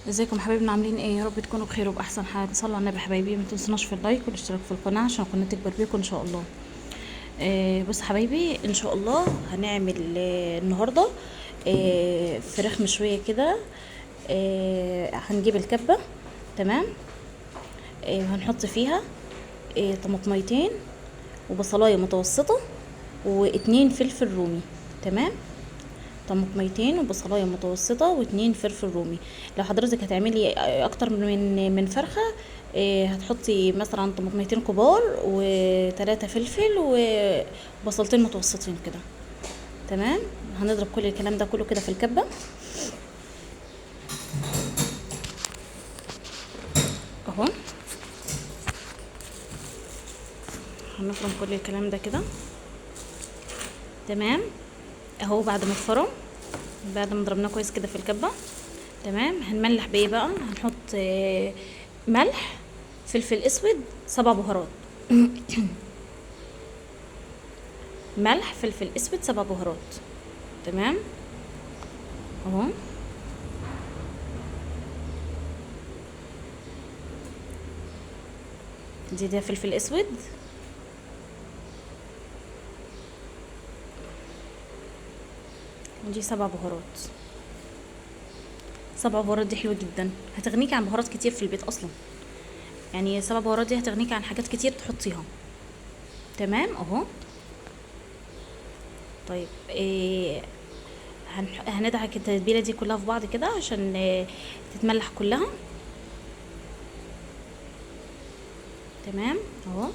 ازيكم حبايبنا؟ عاملين ايه؟ يا رب تكونوا بخير وباحسن حال. صلوا على النبي حبايبي، ما تنسوناش في ال like والاشتراك في القناة عشان القناة تكبر بيكم ان شاء الله. بصوا حبايبي، ان شاء الله هنعمل النهارده فراخ مشوية كده. هنجيب الكبه، تمام؟ وهنحط فيها طماطميتين وبصلايه متوسطه واتنين فلفل رومي، تمام؟ طماطميتين وبصلايه متوسطه واتنين فلفل رومي. لو حضرتك هتعملي اكتر من فرخة، هتحطي مثلا طماطميتين كبار وتلاتة فلفل وبصلتين متوسطين كده، تمام؟ هنضرب كل الكلام ده كله كده في الكبه اهو. هنفرم كل الكلام ده كده، تمام؟ اهو بعد ما اتفرم، بعد ما ضربناه كويس كده في الكبه، تمام؟ هنملح بايه بقى؟ هنحط ملح، فلفل اسود، 7 بهارات. ملح، فلفل اسود، 7 بهارات، تمام؟ اهو دي ده فلفل اسود، دي 7 بهارات. 7 بهارات دي حلوة جدا، هتغنيكي عن بهارات كتير في البيت اصلا. يعني 7 بهارات دي هتغنيكي عن حاجات كتير تحطيها، تمام؟ اهو. طيب هندعك التتبيله دي كلها في بعض كده عشان تتملح كلها، تمام؟ اهو.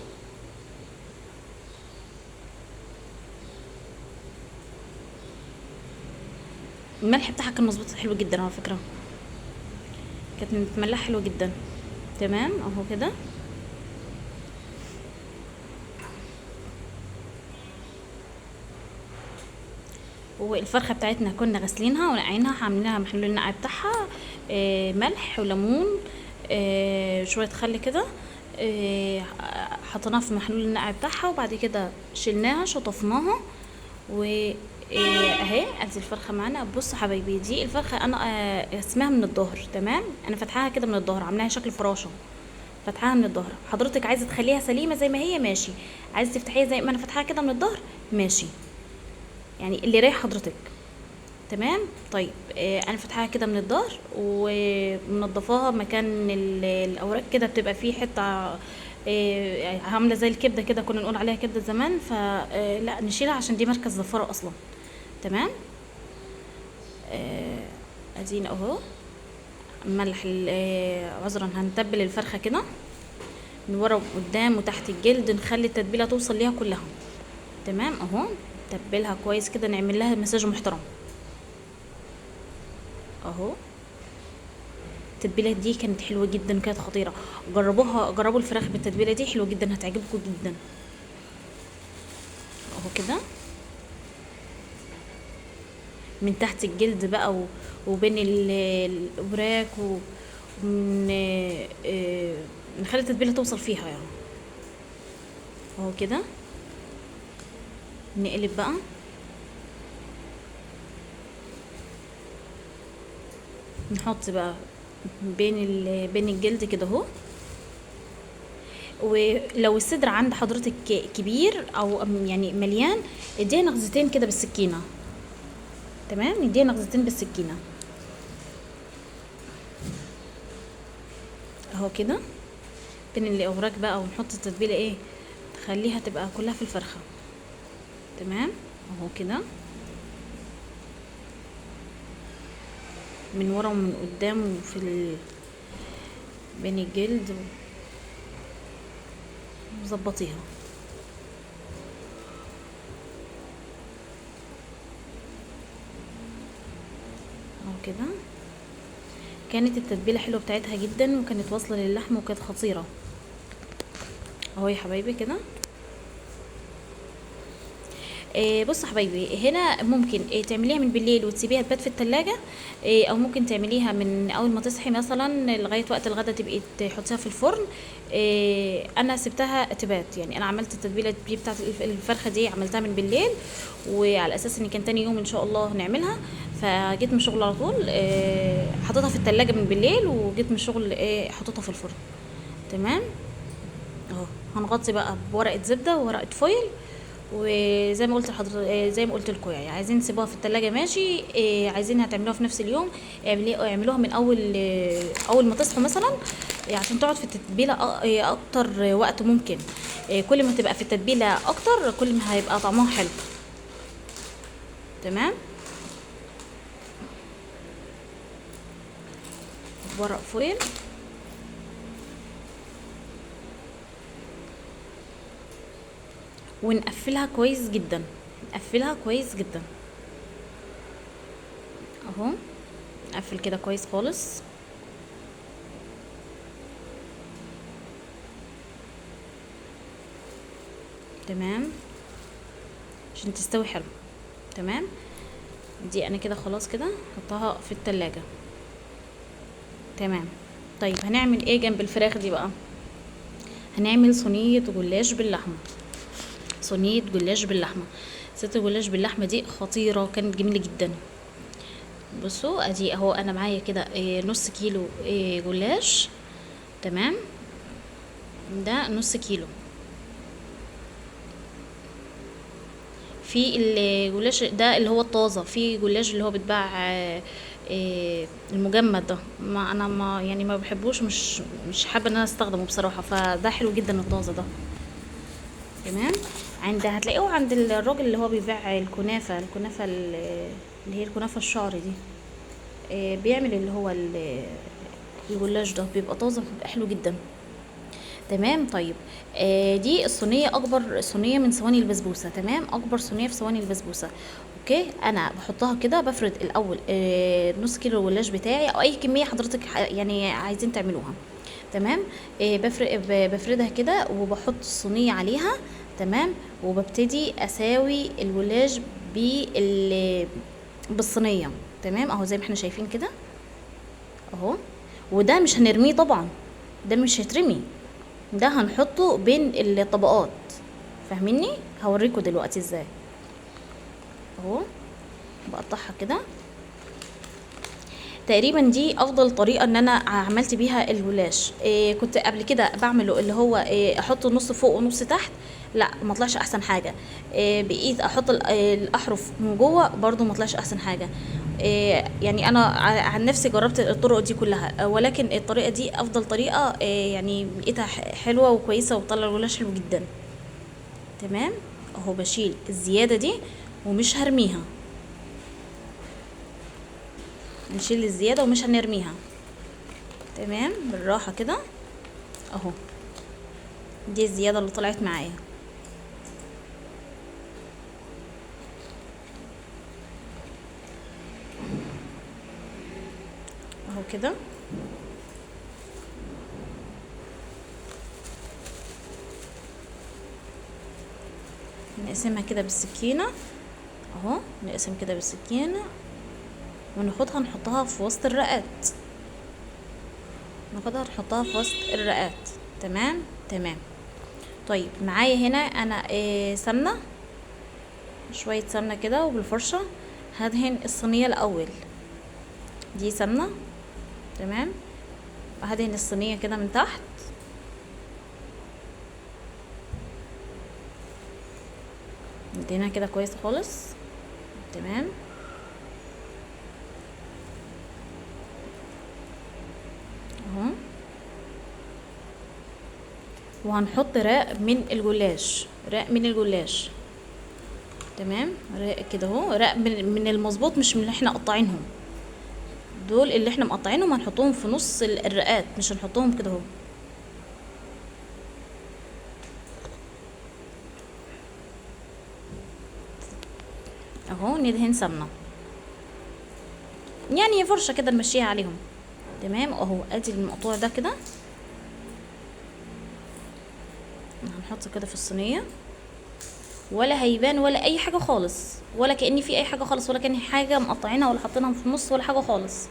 الملح بتاعها كان مظبوط حلو جدا على فكرة، كانت متملحه حلو جدا، تمام؟ اهو كده. والفرخه بتاعتنا كنا غاسلينها ونقعينها، عاملينها محلول النقع بتاعها، ملح وليمون، شوية خل كده، حطيناها في محلول النقع بتاعها، وبعد كده شلناها شطفناها و اهي ادي الفرخه معانا. بصوا حبايبي، دي الفرخه انا اسمها من الظهر، تمام؟ انا فاتحاها كده من الظهر، عاملاها شكل فراشه، فاتحاها من الظهر. حضرتك عايزه تخليها سليمة زي ما هي ماشي، عايزه تفتحيها زي ما انا فاتحاها كده من الظهر ماشي، يعني اللي رايح حضرتك، تمام؟ طيب انا فاتحاها كده من الظهر ومنضفاها مكان الاوراق كده، بتبقى فيه حتة عامله زي الكبده كده، كنا نقول عليها كبده زمان، فلا نشيلها عشان دي مركز زفاره اصلا، تمام؟ ادينا اهو ملح عذرا، هنتبل الفرخه كده من ورا وقدام وتحت الجلد، نخلي التتبيله توصل ليها كلها، تمام؟ اهو نتبلها كويس كده، نعمل لها مساج محترم اهو. التتبيله دي كانت حلوة جدا، كانت خطيرة، جربوها، جربوا الفراخ بالتتبيله دي حلوة جدا، هتعجبكم جدا اهو كده. من تحت الجلد بقى وبين الأوراق ومن نخلي التتبيله توصل فيها يعني اهو كده. نقلب بقى، نحط بقى بين الجلد كده اهو. ولو الصدر عند حضرتك كبير او يعني مليان، اديها نغزتين كده بالسكينة، تمام؟ نديها نغزتين بالسكينة اهو كده بين الاوراق بقى، ونحط التتبيله ايه، تخليها تبقى كلها في الفرخه، تمام؟ اهو كده من ورا ومن قدام وفي بين الجلد، وظبطيها. اهو كده. كانت التتبيله حلوة بتاعتها جدا، وكانت واصله للحم وكانت خطيرة اهو يا حبايبي كده. بصوا حبايبي، هنا ممكن تعمليها من بالليل وتسيبيها تبات في التلاجة، او ممكن تعمليها من اول ما تصحي مثلا لغاية وقت الغدا تبقي تحطيها في الفرن. انا سبتها تبات، يعني انا عملت التتبيله دي بتاعت الفرخه دي، عملتها من بالليل، وعلى اساس ان كان تاني يوم ان شاء الله هنعملها، فجيت من الشغل على طول، حطيتها في التلاجة من بالليل، وجيت من الشغل حطيتها في الفرن. تمام اهو. هنغطي بقى بورقه زبدة وورقة فويل، وزي ما قلت لحضرتك، زي ما قلت لكم يعني عايزين تسيبوها في التلاجة ماشي، عايزينها تعملوها في نفس اليوم اعملوها من اول ما تصحوا مثلا، عشان تقعد في التتبيله اكتر وقت ممكن. كل ما تبقى في التتبيله اكتر كل ما هيبقى طعمها حلو. تمام. ورق فويل. ونقفلها كويس جدا، نقفلها كويس جدا اهو، نقفل كده كويس خالص. تمام، عشان تستوي حلو. تمام، دي انا كده خلاص كده حطها في التلاجة. تمام. طيب هنعمل ايه جنب الفراخ دي بقى؟ هنعمل صينية جلاش باللحمة. صينية جلاش باللحمة، صينية الجلاش باللحمة دي خطيرة، كانت جميلة جدا. بصوا ادي اهو، انا معايا كده نص كيلو جلاش. تمام، ده نص كيلو. في الجلاش ده اللي هو الطازة، في جلاش اللي هو بيتباع المجمد ده، ما انا ما يعني ما بحبوش، مش حابة ان انا استخدمه بصراحة، فده حلو جدا الطازة ده. تمام. هتلاقوه عند الراجل اللي هو بيبيع الكنافة، الكنافة اللي هي الكنافة الشعر دي، بيعمل اللي هو الجلاش ده، بيبقى طازة، بيبقى حلو جدا. تمام. طيب دي الصينية، اكبر صينية من صواني البسبوسة. تمام، اكبر صينية في صواني البسبوسة. okay، انا بحطها كده، بفرد الاول نص كيلو الجلاش بتاعي او اي كمية حضرتك يعني عايزين تعملوها. تمام. بفردها كده وبحط الصينية عليها. تمام، وببتدي اساوي الجلاش بالصينية. تمام اهو، زي ما احنا شايفين كده اهو. وده مش هنرميه طبعا، ده مش هيترمي، ده هنحطه بين الطبقات، فاهميني؟ هوريكم دلوقتي ازاي. اهو بقطعها كده. تقريبا دي افضل طريقه ان انا عملت بيها الجلاش. كنت قبل كده بعمله اللي هو احط نص فوق ونص تحت، لا ما طلعش احسن حاجة. بقيت احط الاحرف من جوه برضو ما طلعش احسن حاجة. يعني انا عن نفسي جربت الطرق دي كلها، ولكن الطريقة دي افضل طريقه، يعني لقيتها حلوة وكويسة وبتطلع الجلاش حلو جدا. تمام اهو، بشيل الزيادة دي ومش هرميها، نشيل الزيادة ومش هنرميها. تمام، بالراحة كده اهو، دي الزيادة اللي طلعت معايا. اهو كده. نقسمها كده بالسكينة اهو، نقسم كده بالسكينة وناخدها نحطها في وسط الرقات، ناخدها نحطها في وسط الرقات. تمام تمام. طيب معايا هنا انا سمنه، شوية سمنه كده، وبالفرشه هدهن الصينية الاول. دي سمنه. تمام، هدهن الصينية كده من تحت. ندهنها كده كويس خالص. تمام. اهو، وهنحط رق من الجلاش، رق من الجلاش. تمام، رق كده اهو، رق من المظبوط، مش من اللي احنا قطعينهم، دول اللي احنا مقطعينهم هنحطهم في نص الرقات، مش هنحطهم كده اهو. اهو ندهن سمنه، يعني فرشه كده نمشيها عليهم. تمام اهو، ادي المقطوع ده كده هنحطه كده في الصينية، ولا هيبان ولا اي حاجة خالص، ولا كأن في اي حاجة خالص، ولا كأن حاجة مقطعينها ولا حاطينها في النص ولا حاجة خالص.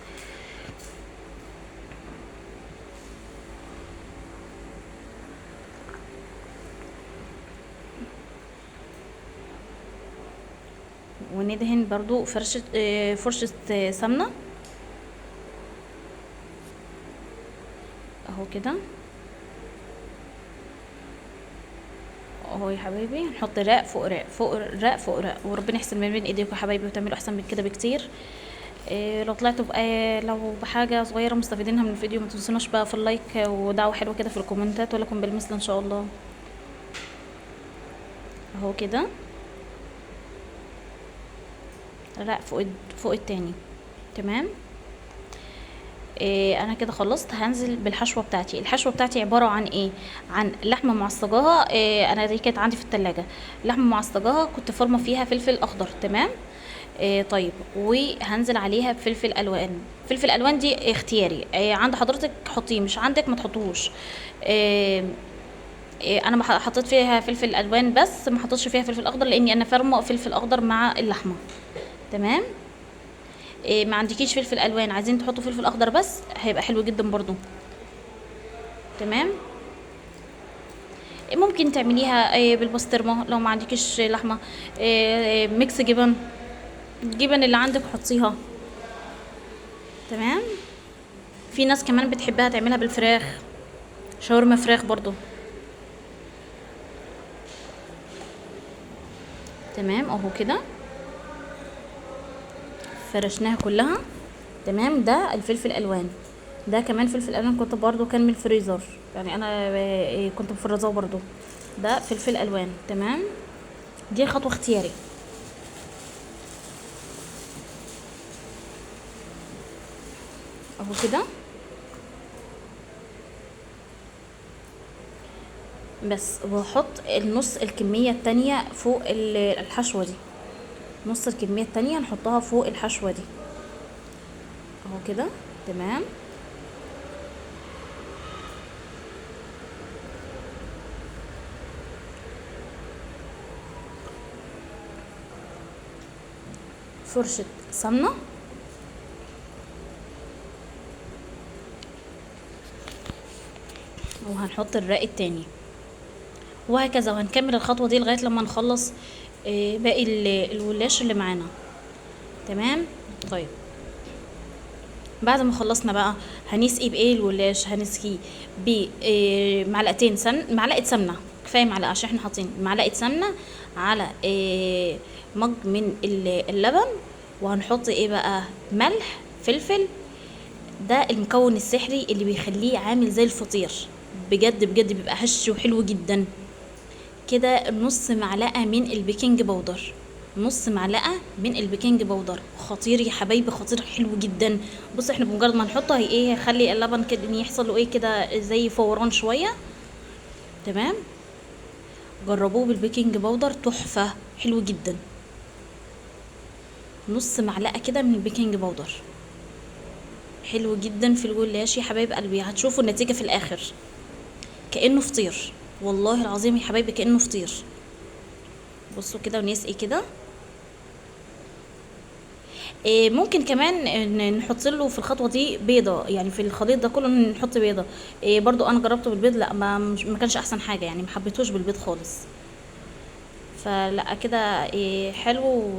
وندهن برضو فرشه سمنه اهو كده اهو يا حبايبي. نحط رق فوق رق فوق رق فوق رق، وربنا يحسن من بين ايديكم يا حبايبي وتعملوا احسن من كده بكتير. لو طلعتوا لو بحاجة صغيرة مستفيدينها من الفيديو ما تنسوناش بقى في ال like ودعوة حلوة كده في الكومنتات، ولكم بالمثل ان شاء الله. اهو كده رق فوق التاني. تمام. انا كده خلصت. هنزل بالحشوه بتاعتي. الحشوه بتاعتي عبارة عن ايه؟ عن لحمه معصجاها. انا دي كانت عندي في التلاجة لحمه معصجاها، كنت فرمه فيها فلفل اخضر. تمام. طيب، وهنزل عليها بفلفل الوان. فلفل الوان دي اختياري، عند حضرتك حطيه، مش عندك ما تحطوهوش. انا حطيت فيها فلفل الوان بس ما حطيتش فيها فلفل اخضر لاني انا فرمه فلفل اخضر مع اللحمة. تمام. ما عندكيش فلفل الوان عايزين تحطوا فلفل اخضر بس هيبقى حلو جدا برضو. تمام. ممكن تعمليها بالبسطرمه لو ما عندكيش لحمه، mix جبن، الجبن اللي عندك حطيها. تمام. في ناس كمان بتحبها تعملها بالفراخ، شاورما فراخ برضو. تمام اهو كده فرشناها كلها. تمام. ده الفلفل الالوان، ده كمان فلفل الوان كنت برضو كان من الفريزر، يعني انا كنت مفرزاه برضو. ده فلفل الوان. تمام. دي خطوة اختياري. اهو كده بس. وهحط النص الكمية التانية فوق الحشوه دي، نص الكمية التانية نحطها فوق الحشوه دي اهو كده. تمام. فرشه سمنه، وهنحط الرق التاني، وهكذا. وهنكمل الخطوة دي لغاية لما نخلص باقي الولاش اللي معانا. تمام. طيب بعد ما خلصنا بقى هنسقي بايه الولاش؟ هنسقيه بمعلقتين سمن، معلقه سمنه كفاية، معلقه عشان احنا حاطين معلقه سمنه على مج من اللبن. وهنحط ايه بقى؟ ملح، فلفل. ده المكون السحري اللي بيخليه عامل زي الفطير، بجد بجد بيبقى هش وحلو جدا كده. نص معلقه من ال baking powder، نص معلقه من ال baking powder، خطير يا حبايبي، خطير حلو جدا. بصوا احنا بمجرد ما نحطه هي ايه، هيخلي اللبن كده يحصل له ايه كده زي فوران شوية. تمام. جربوه بال baking powder تحفة، حلو جدا. نص معلقه كده من ال baking powder حلو جدا في الجلاش يا حبايب قلبي. هتشوفوا النتيجة في الاخر كانه فطير، والله العظيم يا حبايبي كانه فطير. بصوا كده ونسقي كده. ممكن كمان نحط له في الخطوة دي بيضة، يعني في الخليط ده كله نحط بيضة. برضو انا جربته بالبيض، لا ما كانش احسن حاجة، يعني ما حبيتهوش بالبيض خالص. فلا كده حلو،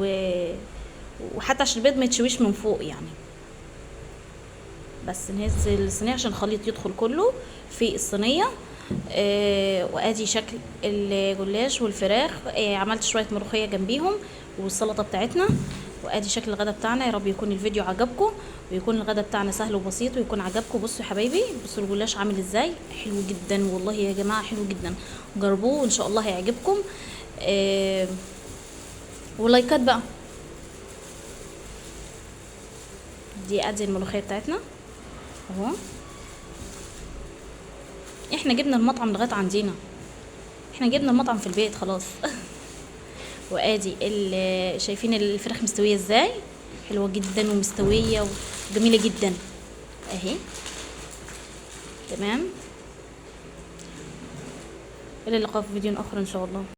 وحتى عشان البيض ما يتشويش من فوق يعني. بس نهز الصينية عشان الخليط يدخل كله في الصينية. وادي شكل الجلاش والفراخ. عملت شوية ملوخية جنبيهم والسلطة بتاعتنا. وادي شكل الغدا بتاعنا. يا رب يكون الفيديو عجبكم، ويكون الغدا بتاعنا سهل وبسيط ويكون عجبكم. بصوا يا حبايبي، بصوا الجلاش عامل ازاي، حلو جدا والله يا جماعة، حلو جدا. جربوه وان شاء الله هيعجبكم. ولايكات بقى. دي ادي الملوخية بتاعتنا اهو. احنا جبنا المطعم لغاية عندنا، احنا جبنا المطعم في البيت خلاص. وادي شايفين الفراخ مستوية ازاي، حلوة جدا ومستويه وجميلة جدا اهي. تمام. الى اللقاء في فيديو اخر ان شاء الله.